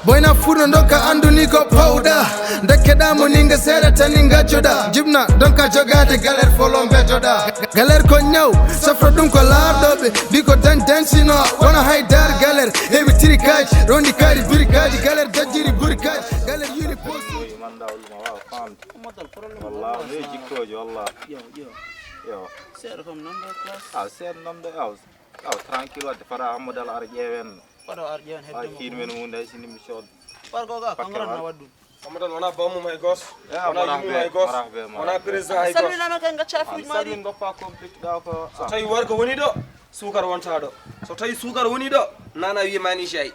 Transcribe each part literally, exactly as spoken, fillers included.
Boyna fuɗo ndokka andu ni ko pawɗa. Ndekkeɗa mo ni nga seeɗa tan ni ngajjoɗa. Jibna donka jogade galer folo mbejoɗa. Galer ko ñaw, sofro ɗum ko laarɗoɓe. Mbi ko dañ dañ sino, wona hay dar galer. Heɓi tirikaji, rondi kadi birikaji. Galer dajjiri burikaji. Galer yuli posuji. Modal problème. Wallah, ne jikkoojo, wallah. Yo, yo. Yo. Seeɗa kam nan ɗo classe. Ah, seeɗa nan ɗo, aw. Aw, tranquille wadde, fada Hammadal ara ƴeewen. Fada ar ƴeewen hedde. Ay, kiin men hunde, ay, sini mi sood. Wargo ga, ko ngaran na waddu. Hammadal wona bawmum hay gos. Eh, wona yimmum hay gos. Wona président hay gos. Salminama kan ngacca fuuji mari. Salmin bappa ko bittuɗa ko. So tawi wargo woni ɗo, suukar wonta ɗo. So tawi suukar woni ɗo, nana wiye mani jay.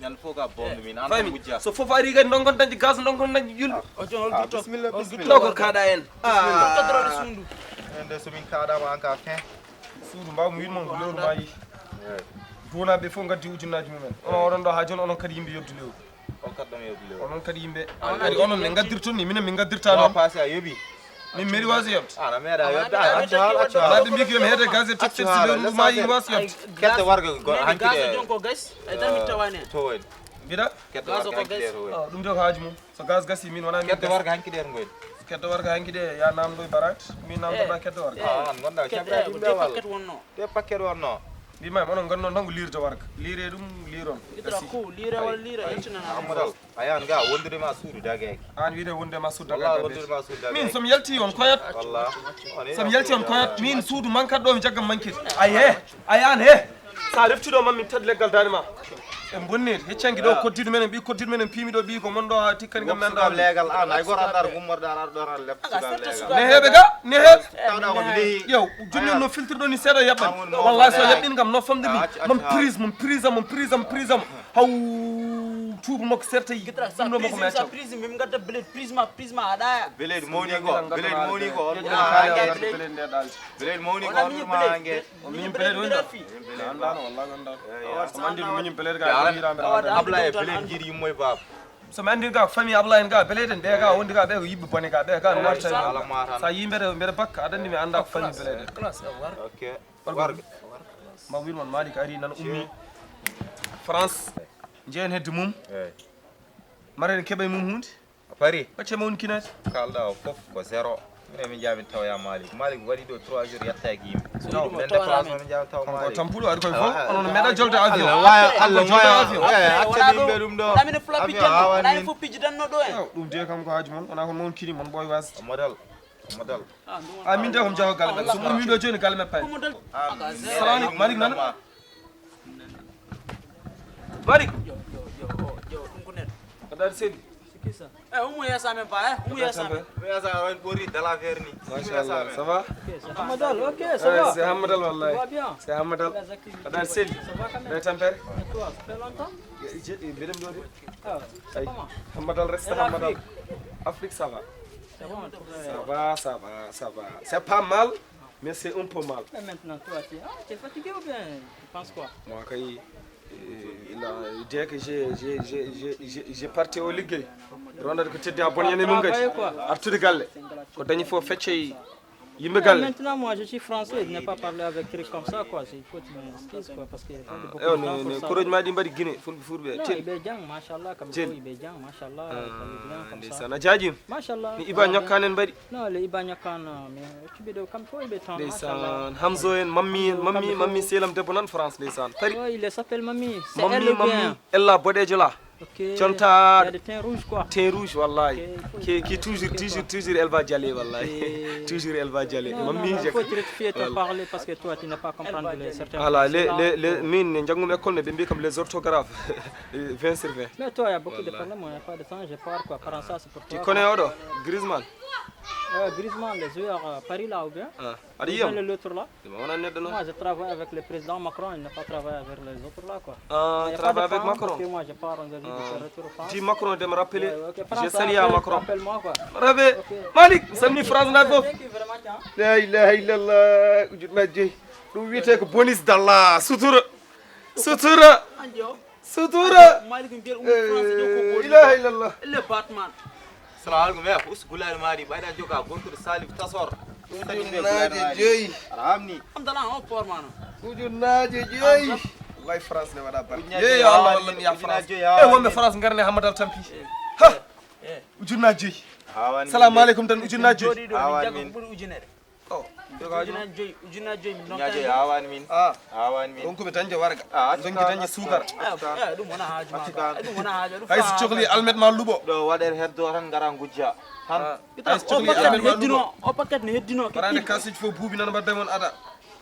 Ñande fof ka bombe min, an. Faymi, wujja. So fof ari kadi, ndongon dañde gaz, ndongon dañde julɓe. O jon, hol dutto? Bismillah, bismillah. Ɗo ko kaɗa en. Ah. Todorode suundu. Ende so min kaɗama an ka fin. Suudu mbawmi wiide mon ko lewru maayi. Duwanaɓe fof ngaddi ujunnaaji mumen. Onon oɗon ɗo haa jooni, onon kadi yimɓe yobde lewru. On kadi ɗon yobde lewru. Onon kadi yimɓe. Kadi onon ne ngaddirton ni, minen min ngaddirta noon. Passé a yoɓi. Min mairie waasi yobde. Ana meeɗa yobde, a accu haala, accu haala. Ɓe mbi ko yomi heede gaz e taxe, si lewru ndu maayi waasi yobde. Kette warga ko hanki de. Gaz o jon ko gas, ay tan mi tawani. To woni. Mbiɗa? Kette warga hanki de to woni. Ɗum de ko haaju mum. So gaz gasi, min wona min. Kette warga hanki de to woni. Keddo warga hanki de, ya namdo e barat, min namdo na keddo warga. Ah, an gonda cabrade yimɓe walla? Paquet wonno. Te paquet wonno. Mbi ma onon ganno tan ko lirde warga. Lire ɗum liron. Litra ko lire wala lire yaltina na. Amadal, ayan ga wondude ma suudu dagaki. An wiide wonde ma suudu dagaki. Wondude ma suudu dagaki. Min som yalti on koyat. Wallah. Som yalti on koyat. Min suudu mankat ɗo mi jaggam mankit. Aye. Ayan he. Sa refti ɗo, man min tad leggal dande ma. En bonni, heccanki ɗo koddiɗo men, en ɓi koddiɗo men, en piimi ɗo, ɓi ko mon ɗo, ha tikkani kam men ɗo. Legal an, ay goto andar gummorɗo ar ɗo ar left. Ne heɓe ga, ne heɓe. Tawɗa ko ni. Yow, jonni no filtre ɗo ni seeɗa yaɓɓan. Wallahi so yaɓɓin kam no famde mi. Mam prise, mam prise, mam prise, mam prise. Haw tuubu makko serta yi. Ɗum ɗo makko mecca. Prise, min gadda blade, prise ma, prise ma aɗa. Blade mawni ko, blade mawni ko. Blade mawni ko, on ma ange. O miñum peleede woni ɗo. Miñum peleede woni ɗo. Eyi, eyi. Ko anndi ɗum miñum peleede ga, ko hiiraande. Ablaye peleede jiiɗi yummo e baaba. So mi anndi ga famille Ablaye en ga peleede en, ɓe ga wondi ga, ɓe ko yiɓɓe bone ga, ɓe ga no warta. Sa yii mbeɗa, mbeɗa bakka, aɗa anndi mi annda ko famille peleede. Ok. Wargo. Ma wiin mon Malik ari nan ummi France. Jeen hedde mum. Eyi. Maren keɓa e mum hunde. Paris. Wacce mawni kinaade. Kalɗa o fof ko zéro. Minen min jaabi taw ya Malik. Malik waɗi ɗo trois jours yettaaki yimɓe. So yiɗi mo min taw Malik. Kanko tampuɗo ari koye fof. Onon meeɗa jolde avion. Allah waya, Allah waya. Acca yimɓe ɗum ɗo. Wala min flapi janno. Wala min fof piji danno ɗo en. Ɗum de kam ko haaju mon. Wona ko mawni kini mon ɓooy wasde. Modal. Modal. A min de ko mi jaho galle men. So mum min ɗo jooni galle men pay. Salamu aleykum, Malik nan. Malik. Aɗa aɗa selli. Eh, umu yesa men pa, eh, umu yesa men. Yesa on ɓori dala verni. Machallah, ça va? Hamadal, ok, ça va. C'est Hamadal wallahi. Ça va bien. C'est Hamadal. Aɗa aɗa selli. Ça va quand même. Tampere. Et toi, ça fait longtemps? Mbeɗem ɗo de. Ay, Hamadal resta Hamadal. Afrique, ça va. Ça va, ça va, ça va. C'est pas mal, mais c'est un peu mal. Mais maintenant, toi, tu es, ah, tu es fatigué ou bien tu penses quoi? Moi, kay, euh, il a, dès que j'ai, j'ai, j'ai, j'ai, j'ai, j'ai parti au liggéey. Ronda ko teddi a bon yene mum kadi. Artude galle. Ko dañi fof fecce yimɓe galle. Maintenant, moi, je suis français, je n'ai pas parlé avec truc comme ça, quoi. Il faut que tu m'excuses, quoi, parce que il y a pas de beaucoup de gens pour ça. Eyo, ne, ne, koroji ma ɗi mbaɗi Guinée, fulɓe, fulɓe. Non, il est bien, machallah, comme il est bien, machallah, comme il est bien, comme ça. Ndeysaan, a jaajima. Machallah. Mi Iba ñakkan en mbaɗi. Non, le Iba ñakkan, mais tu peux de comme toi, il est temps, machallah. Ndeysaan, Hamzo en, Mammi en, Mammi, Mammi selam debbo nan France, ndeysaan. Paris. Oh, il s'appelle Mammi. C'est elle ou bien? Mammi, Ella boɗeejo la. Ok. Conta. Il y a des teints rouges, quoi. Teint rouge, wallahi. Ok, il faut qui, qui toujours, toujours, toujours, elle va dialer, wallahi. Toujours, elle va dialer. Non, non, non, il faut te rectifier ton parler parce que toi, tu n'as pas compris les certains. Voilà, les, les, les, min, ne jangum école, ne ɓe mbi kam les orthographes. Vingt sur vingt. Mais toi, il y a beaucoup de problèmes, on n'a pas de temps, je pars, quoi. Par ça, c'est pour toi. Tu connais oɗo, Griezmann? Euh, Griezmann, le joueur, euh, Paris, là, ou bien? Ah, aɗa yiyamo? Ou bien l'autre, là? Ɗum wona neɗɗo noon. Moi, je travaille avec le président Macron, il n'a pas travaillé avec les autres là, quoi. Ah, travaille avec Macron. Parce que moi, je pars en Belgique, je retourne en France. Dis Macron de me rappeler. Ouais, ok, je salue à Macron. Rappelle-moi, quoi. Rabe, ok. Malik, mi salmini France naaɓe fof. Thank you very much, hein. La ilaha illallah, ujunnaji joyi. Ɗum wiyetee ko bonus d'Allah, sutura. Sutura. Anjo. Sutura. Malik mbiyel ummi France de ko boni. Ilaha illallah. Le Batman. Salamu alaikum, eh, us gulare mari, ɓayɗa joka, gortude Salif Tasor. Ɗum tagi ɓe gulare mari. Ujunnaaje joyi. Aɗa hamni. Alhamdulillah, on pormano. Ujunnaaje joyi. Wallahi, France ne waɗa barke. Yeeyo, Allah wallan ya France. E wonɓe France ngarne Hammadal tampi. Ha. Ujunnaji joyi. Salamu aleykum tan, ujunnaji joyi. O. Ujunnaji joyi, ujunnaji joyi min. Ujunnaji joyi hawani min. A. Hawani min. Ronkuɓe dañde warga. Donki dañde sukara. Ɗum wona haaju ma. Ɗum wona haaju. Hay so cokli almet ma luɓo. Ɗo waɗer heddo tan ngara ngujja. Tan. Hay so cokli almet ma luɓo. O paquet ne heddino. Parande kasuji fof buubi nan mbadda mon ada.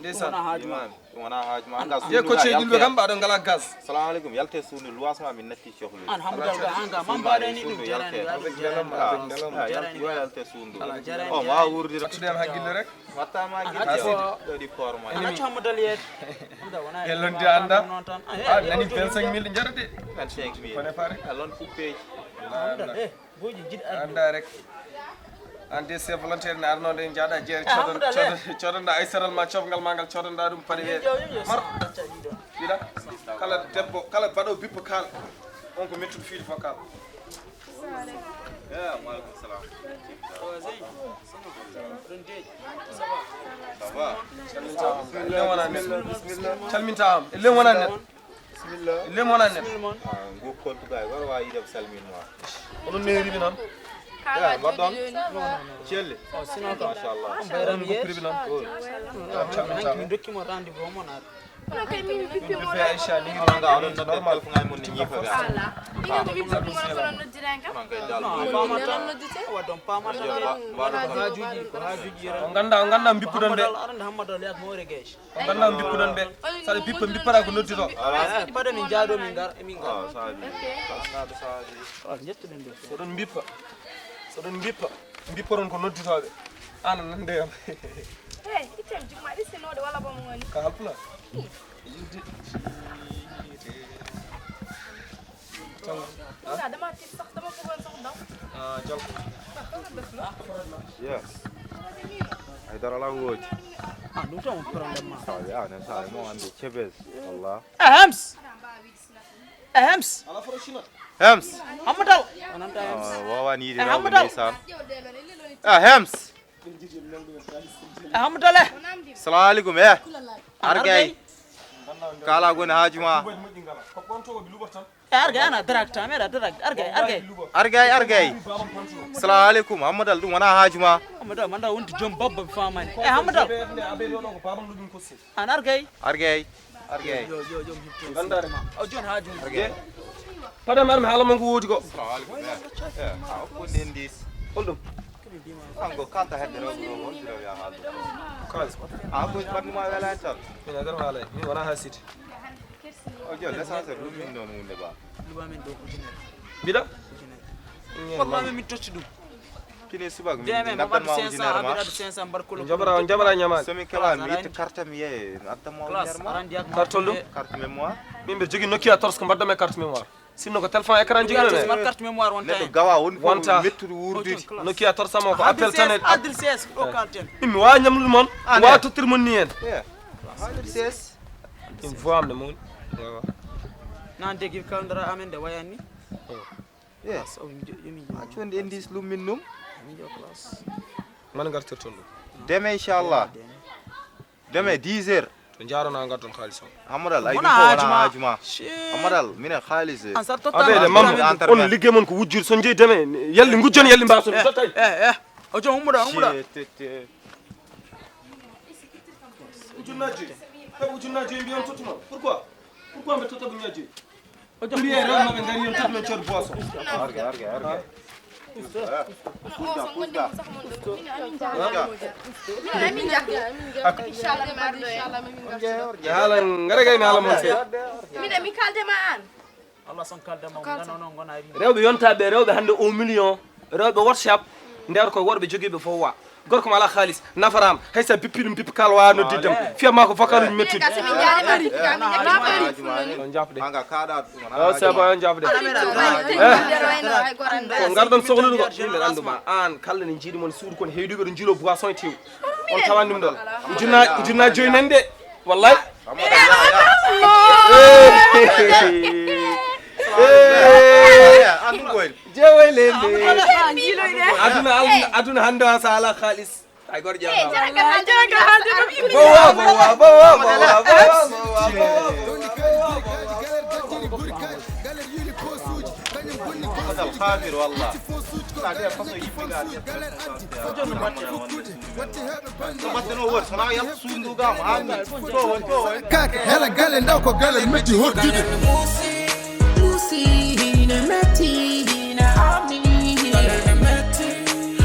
Ndeysaan. Ɗum wona haaju ma. Ɗum wona haaju ma. Anga ye ko ceeɗi ɓe kam mbaɗo ngala gaz. Salamu aleykum, yalte suudu luwas ma min natti cohli. An Hamdal ga anga man mbaɗani ɗum jarani. Yalte suudu. O ma wurdi. Attude am hakkille rek. Watta ma gidde. Ɗo di forma. Ana Hamdal yet. E londi anda. A nani vingt-cinq mille jarate. Vingt-cinq mille. Kone pare. A lon coupé. Boji jiɗ addu. Anda rek. An de c'est volontaire ne arno nde jaada jeere. Codan codan ay saral ma cofgal ma ngal codanɗa ɗum paɗe. Mar. Wiɗa. Kala debbo kala baɗo bippo kal. On ko mettuɗo fiide fof kal. Ya, wa alaikum salam. Ça va. Calminta am. Calminta am. Lem wona net. Bismillah. Lem wona net. Bismillah. Ah, ngu kontu gay, wara wa yidam salmin ma. Onon neeri mi noon. Ya, mbaɗɗon. Celle. Machallah. Bayram ko pribi noon. Hanki min dokki mo rendez-vous mo naata. Aisha ni nga oɗon nodde normal. Ko ngay mon ni ñifa ga. Wadon pamata. Haajuji, ko haajuji. O ganda, o ganda mbippuɗon ɓe. Arande Hammadou Aliak Moore Geesh. O ganda mbippuɗon ɓe. Saɗa bippa mbippata ko noddito. Paɗa min jaado min gar min gar. Ah, sabi. Sabi sabi. Jettuɗen ɓe. Soɗon mbippa. Soɗon mbippa. Mbipporon ko nodditoɓe. Ana nande yam. Hey, item jumma ɗi sinoɗo wala bomo woni. Ka halpula. Yidde. Ina dama tit sax dama bëggoon sax daw. Ah, jal. Yes. Ay dara la ngooji. Ah, ɗum tan problème ma. Sabi, ah, ne sabi mo ande cebes. Allah. Ahams. Ahams. Ahams. Hammatal. Wawani yiide rewɓe ndeysaan. Ahams. Hammatal. Salamu aleykum. Eh. Argay. Kala goni haaju ma. Argay ana darak tamera darak argay argay. Argay argay. Salamu aleykum Hammadal ɗum wona haaju ma. Hammadal manda wonti joom babba mi famani. Eh Hammadal. An argay. Argay. Argay. Yo yo yo mi hippo. Gandare ma. O jon haaju. Argay. Padam armi haala mon ko woodi ko. Salamu aleykum. Eh, a ko ndendis. Holɗum? An ko kanta hedde rewɓe ɗo wonti rew ya haalde. Kalis. A ko ɓandu ma wela tan. Ina gar haala. Mi wona ha siti. O jol l'essentiel ɗum min noon hunde ba. Luba min ɗo ujunere. Mbiɗa? Ujunere. Wallahi min totti ɗum. Kine subak min ngaddan ma ujunere ma. Jabara on jabara ñamaani. Somi keɓa mi itta carte mi yeeye mi addan ma ujunere ma. Carte on ɗum? Carte mémoire. Min mbe jogi Nokia torche ko mbaddan e carte mémoire. Sinno ko téléphone écran jogino ne. Carte mémoire won tan. Neɗɗo gawa woni fof mettude wurdude. Nokia torche mo ko appel tan e. Adresse ɗo kalten. Min mi wawa ñamlude mon. Wawa tottir mon ni en. Adresse. Ɗum fo am ne mawni. Wawa. Nan degi kaldara amen de wayani. Yes. A condi en dis lum min num. Min jo class. Man gartirton ɗum. Deme inchallah. Deme dix heures. To jarana ngatton xaalis o. Amadal ay ɗum fof wona haaju ma. Amadal minen xaalis. Abeede mam on liggey mon ko wujjude so jeyi deme yalli gujjon yalli mbason tottay. Eh eh. O jom ummuɗa ummuɗa. Ujunnaji joyi. Heɓa ujunnaji joyi mbiyon tottuma. Pourquoi? Pourquoi mbe totta ujunnaji joyi? Mbiye rewɓe maɓɓe ngari yon tottuma code boisson. Arge arge arge. Haala ngara gay mi haala mon seeɗa. Minen mi kalde ma an. Allah son kalde ma on gano non gona ri. Rewɓe yontaɓe rewɓe hande au million rewɓe WhatsApp nder ko worɓe jogiiɓe fof wa gorko ma ala xaalis nafaram hay sa bippi ɗum bippi kal wawa noddiddam fiya ma ko vocal uji mettude. On jafde. Anga kaɗa ɗum on ala. Saba on jafde. Ko ngarɗon sohlude ko yimɓe annduma an kala ne jiiɗi mon suudu kon heyduɓe ɗo jiilo boisson e tew on tawan ɗum ɗon ujunna ujunna joyi nande. Wallahi. Jeewoy leydi. Aduna aduna hannde o sala xaalis. Ay goto ƴeewata. Bowa bowa bowa bowa bowa. Hadal kafir wallah. Sa de faso yimɓe ga de. Ko batte no wori sona yalta suudu ndu gamo ha mi to won to won. Kaka hela gale ndaw ko gale metti hortude. Musi ne metti ne hamni ne metti.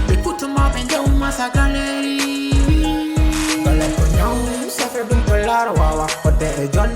Ɓe kutuma ɓe jaw masa galeri. Gale ko nyaw safe ɗum ko laro wawa. Kodde e jon